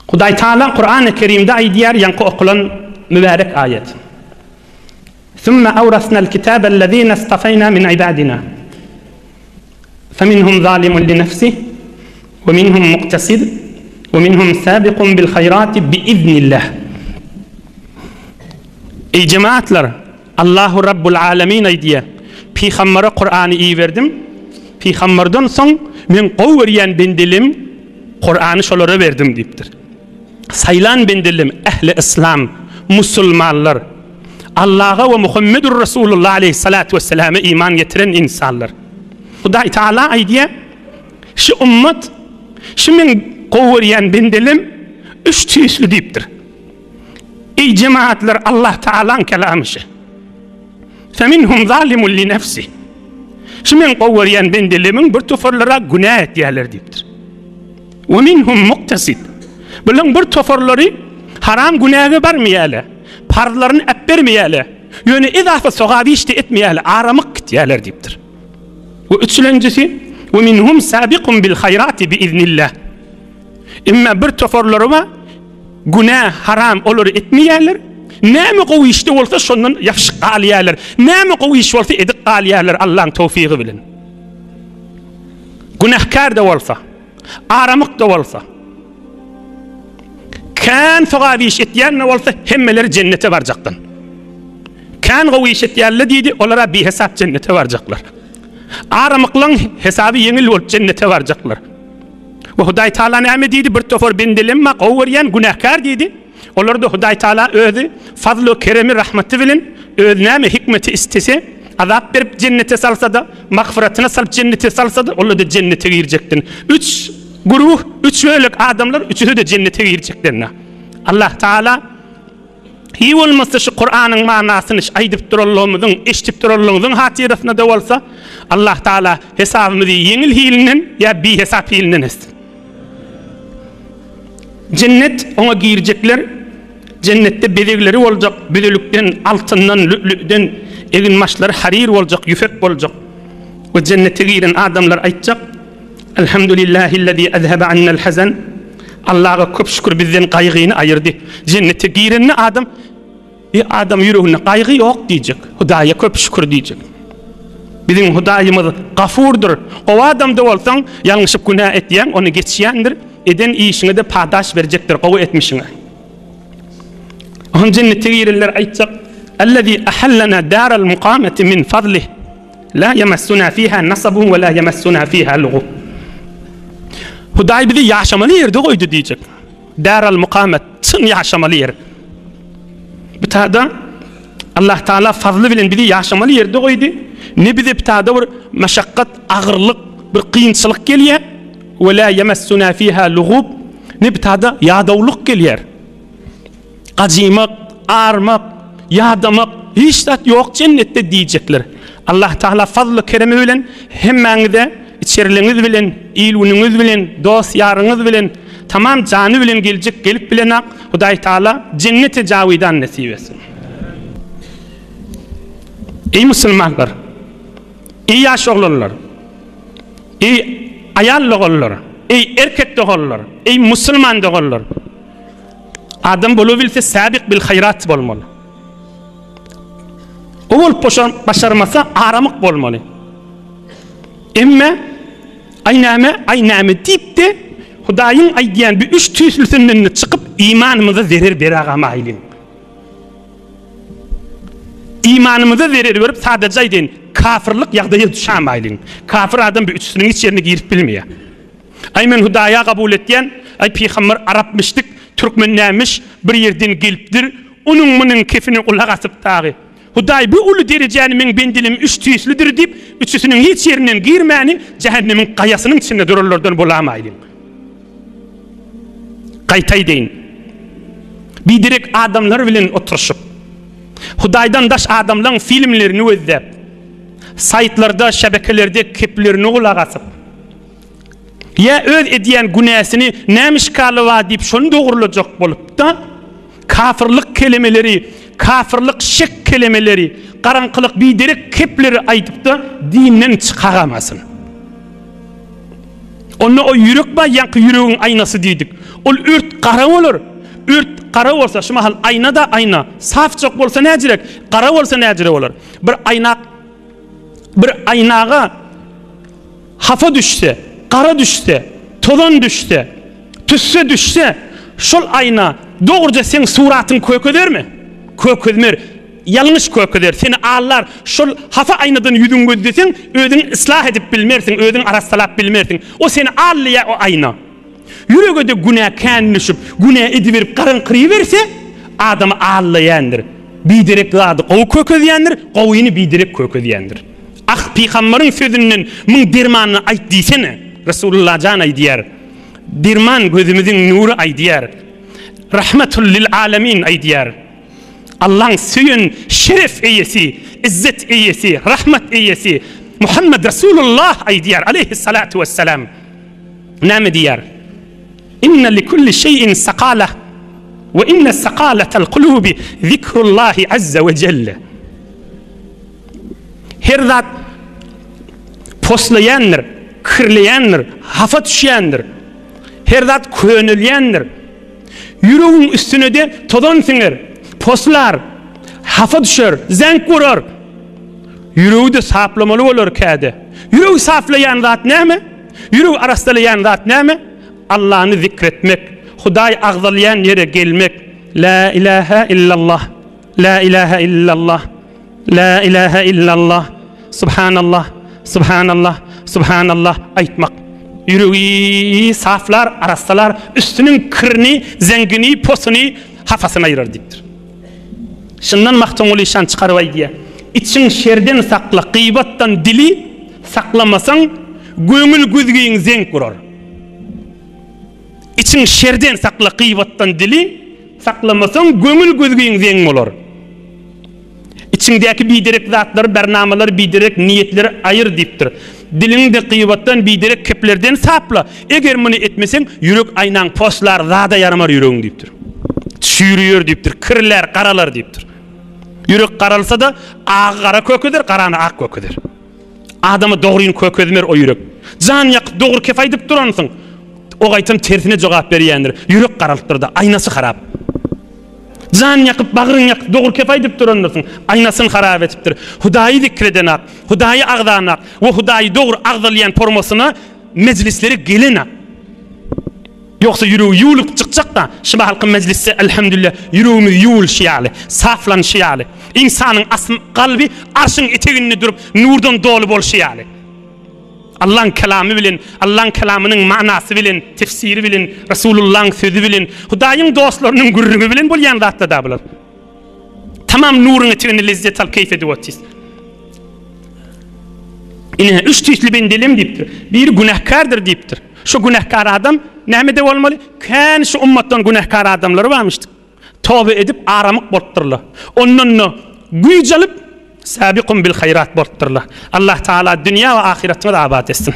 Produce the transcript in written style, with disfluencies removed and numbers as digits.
Hudaý Taala Kurany Kerimde aýdýar, ýaňky okulan mübärek aýat. Sümme awrasnal kitabellezine istafeýna min ibadina. Feminhum zalimun li nefsih we minhum muktesid we minhum sabiqun bil haýrati bi iznillah. Eý jemaatlar, Allahu Rabbul Alemin aýdýar, Pygambere Kurany iberdim, pygamberden soň men gowy görýän bendelim Kurany şolara berdim diýipdir. Saýlan bendelim ähli yslam, musulmanlar, Allaha we Muhammedur Rasulullah aleyhissalatu vesselama iman getiren insanlar. Hudaý Taala aýdýar, şu ummat, şu men gowy görýän bendelim üç tüýsli diýipdir. Eý jemaatlar Allah Taalaň kelamy şu. Feminhum zalimun li nefsi. Şu men gowy görýän bendelemiň bir toparlara günä etýärler diýipdir. We minhum muktasid. Bularyň bir toparlary haram günäge barmaýarlar. Parzlaryny äpbermeýärler. Ýöne ezafa sogap iş-de etmeýärler, aramyk gitýärler diýipdir. We üçülenjisi, we minhum sabiqun bil haýrati bi iznillah. Emma bir toparlary bar, günä, haram olary etmeýärler. Näme gowy işde bolsa şondan ýapyşyp galýarlar. Näme gowy iş bolsa edip galýarlar Allaň towfygy bilen. Günäkär-de bolsa, aramyk-da bolsa, kän sogap iş etýän-de bolsa hemmeleri jennete barjakdan. Kän gowy iş etýärler diýdi, olara bihesap jennete barjaklar. Aramyklaň hesaby ýeňil bolup jennete barjaklar. We Hudaý Taala näme diýdi? Bir topar bendelemma gowy görýän günäkär diýdi. Olar-da Hudaý Taala özi fazly keremi rahmaty bilen öz näme hikmeti istese azap berip jennete salsa-da, magfyratyna salyp jennete salsa-da, olar-da jennete girjekden. Üç güruh, üç bölek adamlar üçüsi-de jennete girjekden. Allah Taala Hiý bolmasa şu Kuranyň manasyny şu aýdyp duranlygymyzyň, eşidip duranlygyňyzyň hatyrasyna-da bolsa, Allah Taala hesabymyzy ýeňil hilinden ýa bihesap hilinden etsin. Jennet oňa girjekler jennetde bezegleri boljak, büzülükden, altyndan, lü'lü'den, eginbaşlary haryr boljak, ýüpek boljak. We jennete giren adamlar aýtjak, Elhamdülillahillezî ezhebe annel hazen. Allaha köp şükür bizden gaýgyny aýyrdy. Jennete girende adam bir adam ýüreginde gaýgy ýok diýjek. Hudaýa köp şükür diýjek. Biziň Hudaýymyz Gafurdyr. Gowy adamda bolsaň, ýalňyşyp günä etýäň, ony geçýändir. Eden işiňe-de padaş berjekdir, gowy etmişiňe. Oňa jennete girenler aýtjak, Ellezî ahallana daral mukameti min fazlih. La ýemessuna fiha nasabun we la ýemessuna fiha lugub. Hudaý bizi ýaşamaly ýerde goýdy diýjek. Daral mukamet, çyn ýaşamaly ýer. Bu tada Allah Taala fazly bilen bizi ýaşamaly ýerde goýdy. Ne bize bu tada bir meşakgat, agyrlyk, bir kynçylyk gelýär. We la ýemessuna fiha lugub. Ne bu tada ýadawlyk gelýär. Gajymak, armak, ýadamak, hiç zat ýok jennetde diýjekler. Allah Taala fazly keremi bilen hemmäňize içeriliňiz bilen, il-günüňiz bilen, dost-ýaryňyz bilen, tamam jany bilen geljek gelip bilenak Hudaý Taala jenneti jawidan nesip etsin. Eý musulmanlar! Eý ýaş oglanlar! Eý aýal doganlar! Eý erkek doganlar! Eý musulman doganlar! Adam bolabilse säbik bil haýrat bolmaly. O bolup başarmasa aramyk bolmaly. Emme aý näme, aý näme diýip-de Hudaýyň aýdýan bu üç tüýslüsinden çykyp imanymyza zerer beragamaýlyň. Imanymyza zerer berip sadaja aýdaýyn, kafirlik ýagdaýa düşämaýlyň. Kafir adam bu üçüsiniň hiç ýerine girip bilmeýär. Aý men Hudaýa gabul etýän, aý pygamber arapmyşdyk, türkmen nämiş, bir ýerden gelipdir, onuň munuň kefine gulak asyp dagy. Hudaý bu uly derejäni meň bendelim üç tüýslidir diýip, üçüsiniň hiç ýerinden girmäni jähennemiň gaýasynyň içinde duranlardan bolamaýlyň. Gaýta aýdaýyn. Biderek adamlar bilen oturyşyp, Hudaýdan daş adamlaň filmlerini gözläp, saýtlarda, şebekelerde keplerini gulak asyp, Ýa öz edýän günäsini näme şikaly bar diýip şony dogrulajak bolupda, kafyrlyk kelemeleri, kafyrlyk şek kelemeleri, garaňkylyk biderek kepleri aýdypda dinden çykagamasyn. Onda o ýürek bar, ýaňky ýüregiň aýnasy diýdik. Ol ört gara bolar. Ört gara bolsa, şu mahal aýna-da aýna. Safjak bolsa näjirek, gara bolsa näjire bolar. Bir aýna bir aýnaga hapa düşse, gara düşse, tozan düşse, tüsse düşse, şol aýna dogruja seň suratyňy kökezermi? Kökezmer. Ýalňyş kökezer, seni aldar. Şol hapa aýnadan ýüzüňi gözleseň, özüňi yslah edip bilmersiň, özüňi arassalap bilmersiň. O seni aldaýar o aýna. Ýürege-de günä kän düşüp, günä ediberip garaňkyryberse, adamy aldaýandyr. Biderek zady gowy kökezýändir, gowyny biderek kökezýändir. Ah, pygambaryň sözünden muň dermanyny aýt diýsene. Resulullah jan aýdýar. Derman gözümiziň nury aýdýar. Rahmetul lil alemin aýdýar. Allaň söýen şeref eýesi, izzet eýesi, rahmat eýesi Muhammed Resulullah aýdýar, aleýhissalatu wessalam. Näme diýýär? Inne li kulli şeýin sakalah we inne sakalatal kulubi zikrullahi azza we jelle. Her zat poslaýandyr, kirleýändir, hafa düşýändir. Her zat könelýändir. Ýüregiň üstüne-de tozan siňer, poslar, hafa düşer, zeňk urar. Ýüregi-de saplamaly bolar käde. Ýüregi saplaýan zat näme? Ýüregi arassalaýan zat näme? Allany zikretmek, Hudaý agzalýan ýere gelmek. Lä ilähä illallah, lä ilähä illallah. Lä ilähä illallah, Subhanallah, Subhanallah, Subhanallah aýtmak. Ýüregi saflar, arassalar, üstüniň kirini, zeňgini, posuny, hapasyny aýyrar diýipdir. Şundan Magtymguly şan çykaryp aýdýar. Içiň şerden sakla, gybatdan dili saklamasaň, göňül güzgiň zeňk urar. Içiň şerden sakla, gybatdan dili saklamasaň, göňül güzgiň zeň bolar. Içiňdäki biderek zatlary, bernamalary, biderek niýetleri aýyr diýipdir. Diliňi-de gybatdan, biderek keplerden sapla. Eger muny etmeseň, ýürek aýnaň poslar, zada ýaramar ýüregiň diýipdir. Çüýrüýer diýipdir, kirlär, garalar diýipdir. Ýürek garalsa-da, agy gara kökezer, garany ak kökezer. Adama dogryny kökezmer o ýürek. Jan ýakyp dogry kep aýdyp duransyň. O gaýtam tersine jogap berýändir. Ýürek garalypdyr-da, aýnasy harap. Jan ýakyp, bagryň ýakyp, dogry kep aýdyp durandyrsyň. Aýnasyny harap etipdir. Hudaýy zikredenak, Hudaýy agzanak we Hudaýy dogry agzalýan formasyna mejlislere gelenak. Ýogsa ýüregi ýuwlup çykjak-da, şu mahalky mejlisde elhamdülillah ýüregimiz ýuwulşy ýaly, saflanyşy ýaly, ynsanyň asm kalby arşyň eteginde durup nurdan doly bolşy ýaly. Allaň kelamy bilen, Allaň kelamynyň manasy bilen, tefsiri bilen, Resulullaň sözi bilen, Hudaýyň dostlarynyň gürrüňi bilen bolýan zatlar-da bular. Tamam nuruň eteginde lezzet alyp keýp edip otyrys. Ine, üç tüýsli bendelem diýipdir. Biri günäkärdir diýipdir. Şu günäkär adam nämede bolmaly? Kän şu ummatdan günäkär adamlar barmyşdyk. Toba edip aramyk bolupdyrlar. Ondan-da güýç alyp, Sabikum bil haýrat bolupdyrlar. Allah Taala dünýä we ahyratyňyzy abat etsin.